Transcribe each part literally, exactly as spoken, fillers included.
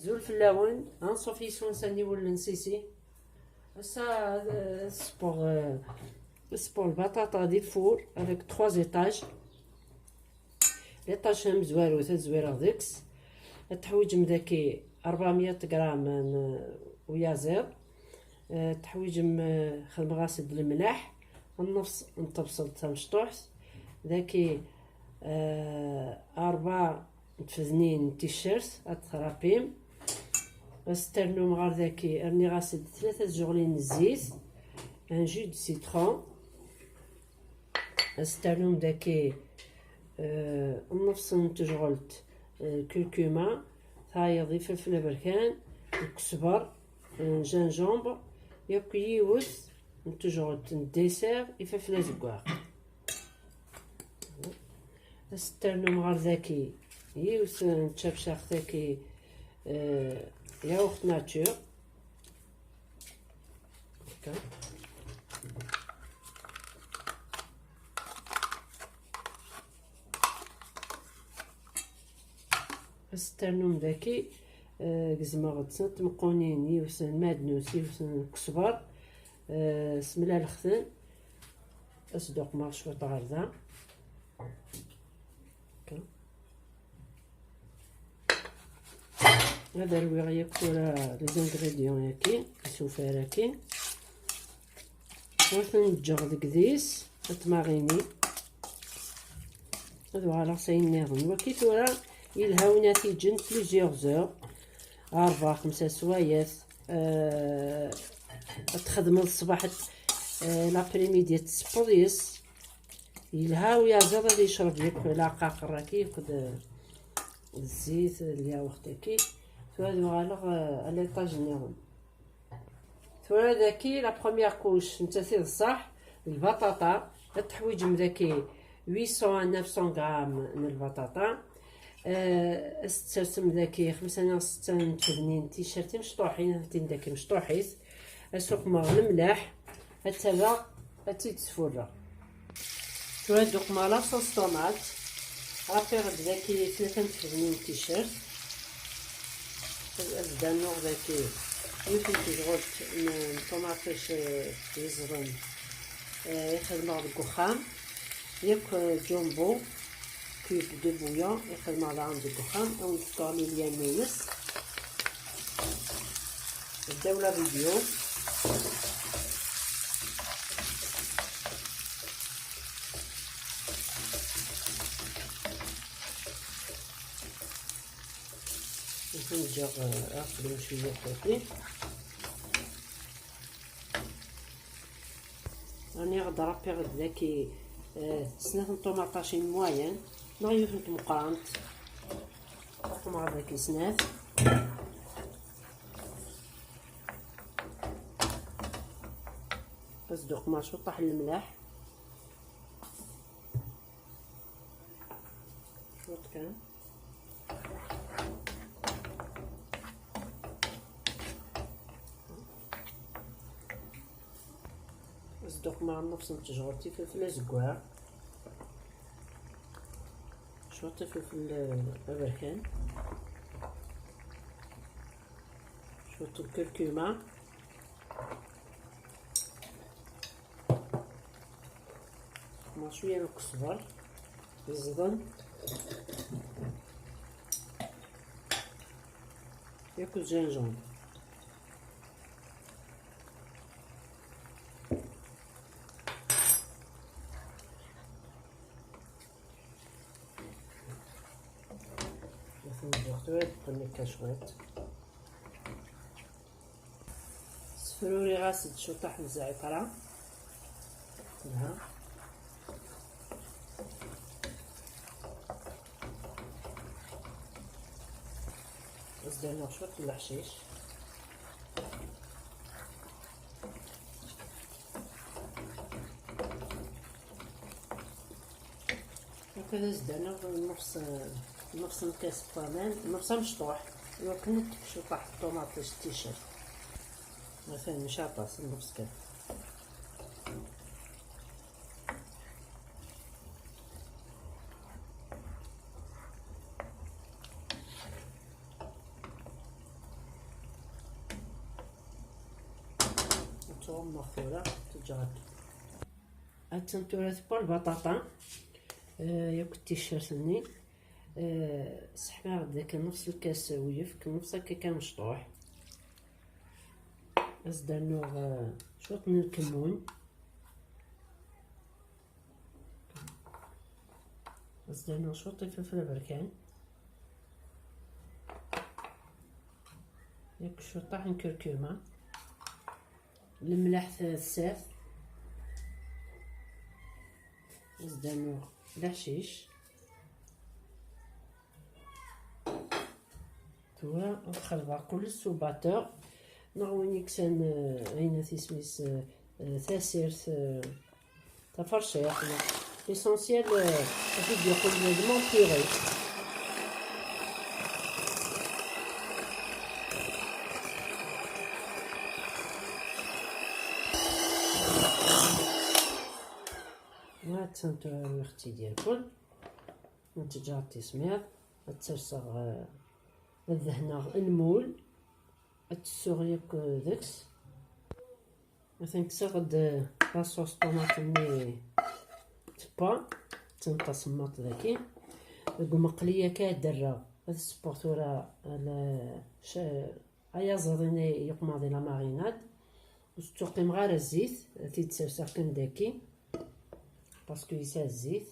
Azul fell-awen, anṣuf yis-wen s aniwel n Sisi. Ass-a, euh, ssewweɣ, euh, ssewweɣ lbaṭaṭa di lfur avec trois étages. L'étage amezwaru ad zwireɣ deg-s. Ad teḥwiǧem daki ṛebɛemya gram n uyaziḍ. Euh, teḥwiǧem, euh, xedmeɣ-as-d lemleḥ, nnefṣ n tebṣelt tamecṭuḥt, daki, euh, ṛebɛa n tfednin n ticcert ad t-tṛappim. Ad s-ternum ɣer daki, rniɣ-as-d tlata tjeɣlin n zzit, un jus de citron. Ad s-ternum daki, euh, nnefṣ n tejɣelt, euh, curcuma, tayeḍ, ifelfel aberkan, ukesber, euh, gingembre, yakk yiwet n tejɣelt n dessert, ifelfel azeggaɣ. Ad s-ternum ɣer daki yiwet n tcabcaɣt daki, euh, yaourt nature. Akka. Ad s-ternum daki, euh, gezmeɣ-d snat tmeqqunin, yiwet n lmadnus, yiwet n ukesber, euh, semlaleɣ-ten. Ad s-d-uqmeɣ cwiṭ ɣer da. Akka. Ad rwiɣ yakk tura les ingrédients-agi, isufar-agi. Ad ten-ǧǧeɣ deg dis, ad tmaɣini. Ad uɣaleɣ s ayen nniḍen. Waki tura yelha win ad t-iǧǧen plusieurs heures, ṛebɛa, xemsa sswayat. Euh, ad txedmeḍ ṣṣbeḥ, euh, l'après-midi ad tessewweḍ yes. Yelha uyaziḍ ad yecreb yakk laqaqer-agi, yakk d, d zzit, lyaɣurt-agi. Tura ad uɣaleɣ, euh, à l'étage nniḍen. Tura daki la première couche, nettat i d ṣṣeḥ, lbaṭaṭa, ad teḥwiǧem daki huit cents à neuf cents grammes n lbaṭaṭa. Euh, ad s-tsersem daki xemsa neɣ setta n tfednin ticcert timecṭuḥin, ad tent-in daki mecṭuḥit. Ad s-uqmeɣ lemleḥ, ad tt-rreɣ, ad tt-id-sfurreɣ. Tura ad uqmeɣ la sauce tomate. Ṛappiɣ-d daki tlata n tfednin n ticcert. Ad d-rnuɣ daki yiwet n tejɣelt n ṭumaṭic, eh, yeẓden, eh, i xedmeɣ deg uxxam. Yakk, eh, jumbo, cube de bouillon i xedmeɣ daɣen deg uxxam. Ad wen-d-fkeɣ lilyan-ines. Ddaw la vidéo. Nkan ǧǧeɣ, eh, aqbel cwiya n waṭi. Rniɣ-d, ṛappiɣ-d daki, eh, snat n ṭumaṭacin moyennes neɣ yiwet n tmeqqrant. Ṛqmeɣ daki snat. Ad s-d-uqmeɣ cwiṭaḥ n lemleḥ. Cwiṭ kan. Ad s-d-uqmeɣ nnefṣ n tejɣelt ifelfel azeggaɣ. Cwiṭ ifelfel, eh, aberkan. Cwiṭ n lkurkuma. Ma cwiya n ukesber yeẓden yakk gingembre. Ad ten-ǧǧeɣ tura ad qqen akka cwiṭ. Sefruriɣ-as-d ciṭuḥ n zɛitra. Telha. Ad s-d-rnuɣ cwiṭ n leḥcic. Akka d as-d-rnuɣ nnefṣ, nnefṣ n lkas n waman, nnefṣ amecṭuḥ, iwakken ad tekk ciṭuḥ ṭumaṭic d ticcert. Atan mačči aṭas, nnefṣ kan. Ɣummeɣ tura, teǧǧaɣ-d. Attan tura tewwa lbaṭaṭa, eh, yakk ticcert-nni. Eh, sseḥmaɣ-d dakken nefs lkas uyefk, nefs akka kan mecṭuḥ. Ad s-d-rnuɣ, eh, cwiṭ n lkemmun. Ad s-d-rnuɣ cwiṭ ifelfel aberkan. Yak cwiṭaḥ n kurkuma. Lemleḥ tsaft. Ad s-d-rnuɣ leḥcic. Tura ad xelḍeɣ kullec s ubatteur, neɣ win yeksan, eh, ayen at isem-is, eh, eh, tasirt, eh, taferciṭ, neɣ l'essentiel, eh, ad t-id-yeqqel d mon purée. Wa attan tura rwiɣ-tt-id irkul. Ad ǧǧeɣ tismiḍ, ad tt-serseɣ, eh, ad dehneɣ lmul, ad tt-ssuɣ yakk deg-s. Atan kkseɣ-d la sauce tomate-nni tewwa, attan tasemmaḍt daki. Deg umeqli akka ad d-rreɣ, ad ssewweɣ tura la, ca-, ayaziḍ-nni yeqmeḍ di la marinade. Ur s-ttuqqimeɣ ara zzit, ad t-id-serseɣ kan daki, parce que yesɛa zzit.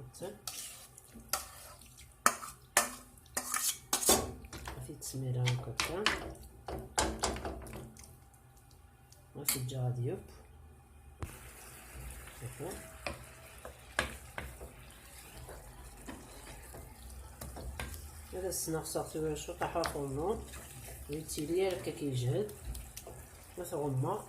Attan. Ad t-id-smireɣ akk akka. Ad t-ǧǧeɣ ad yeww. Akka. Ad as-sneɣseɣ tura cwiṭ ɣef ufurnu. Ur yettili ara akka yejhed. Ad t-ɣummeɣ.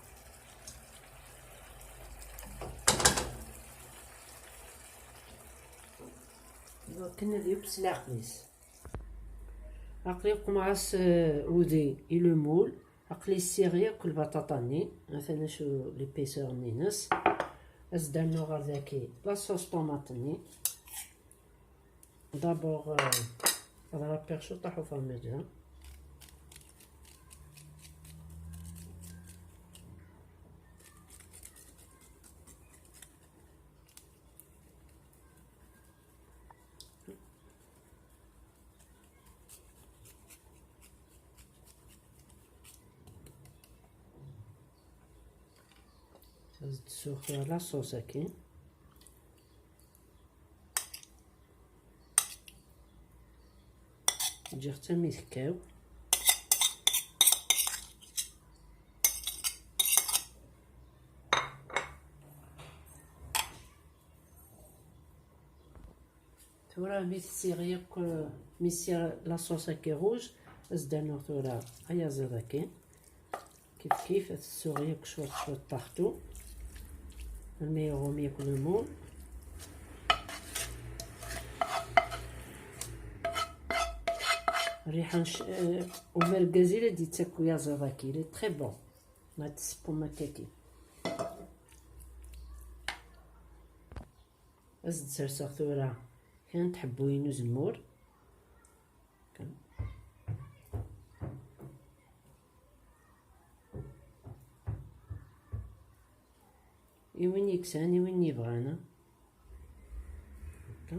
Iwakken ad yeww s leɛqel-is. Aql-i qemɛeɣ-as, eh, udi i le moule. Aql-i ssiɣ yakk lbaṭaṭa-nni. Atan acu l'épaisseur-nni-ines. Ad s-d-rnuɣ ɣer daki la sauce tomate-nni. D'abord, euh, ad râpiɣ cwiṭaḥ ufrmaj da. Ad d-ssuɣ tura la sauce-agi. Ǧǧiɣ-tt armi tekkaw. Tura mi ssiɣ yakk, mi ssiɣ la sauce-agi rouge, ad s-d-rnuɣ tura ayaziḍ-agi. Kif kif, ad t-ssuɣ yakk cwiṭ cwiṭ partout. Armi iɣum yakk le moule. Rriḥa n c-, eh, umergaz i la d-yettak uyaziḍ-agi, il est très bon. Ma tessewwem akkagi. Ad s-d-serseɣ tura kra n tḥebbuyin n uzemmur. I win yeksan, i win yebɣan. Akka.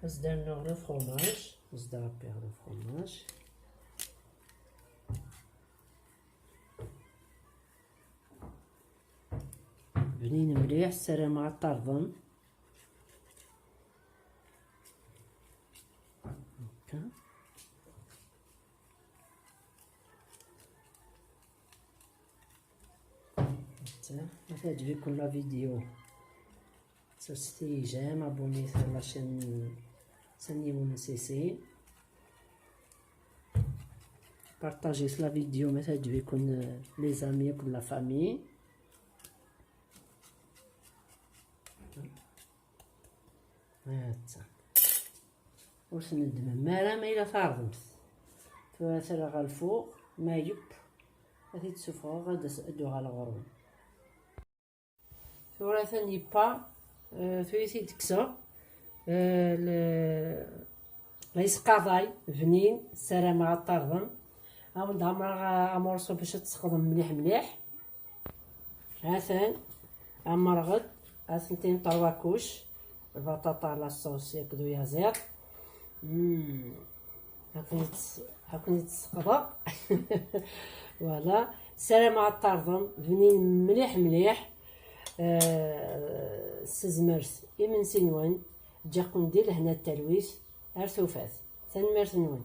Ad s-d-rnuɣ le fromage, ad s-d-râpiɣ le fromage. Bnin mliḥ, ssarameɣ ad t-terḍem. Akka. Hatta, ma teɛǧeb-iken la vidéo, serset-iyi j'aime, abonnez-vous à la chaîne Sani Wounsisi. Partagez la vidéo ma teɛǧeb-iken, euh, les amis akked la famille. Hatta. Ur tneddmem ara ma yella tɛerḍemt. Tura tura ɣer lfuq, ma yeww, ad t-id-ssuffɣeɣ, ad d-as-, ad d-uɣaleɣ ɣur-wen. Tura atan yewwa, eh, tura i t-id-kkseɣ. Eh, le-, la yesqaḍay, bnin, ssarameɣ ad t-terḍem. Awen-d ɛemreɣ amurṣu bac ad tseqḍem mliḥ mliḥ. Hatan, ɛemreɣ-d, atenti n trois couches, lbaṭaṭa, la sauce akked uyaziḍ. Mm. Ad ken-id-, ad ken-id-sseqḍeɣ. Voilà. Ssarameɣ ad tarḍem, bnin mliḥ mliḥ. Eh, ssezmert imensi-nwen. Ǧǧiɣ-ken di lehna d talwit. Ar tufat. Tanemmirt-nwen.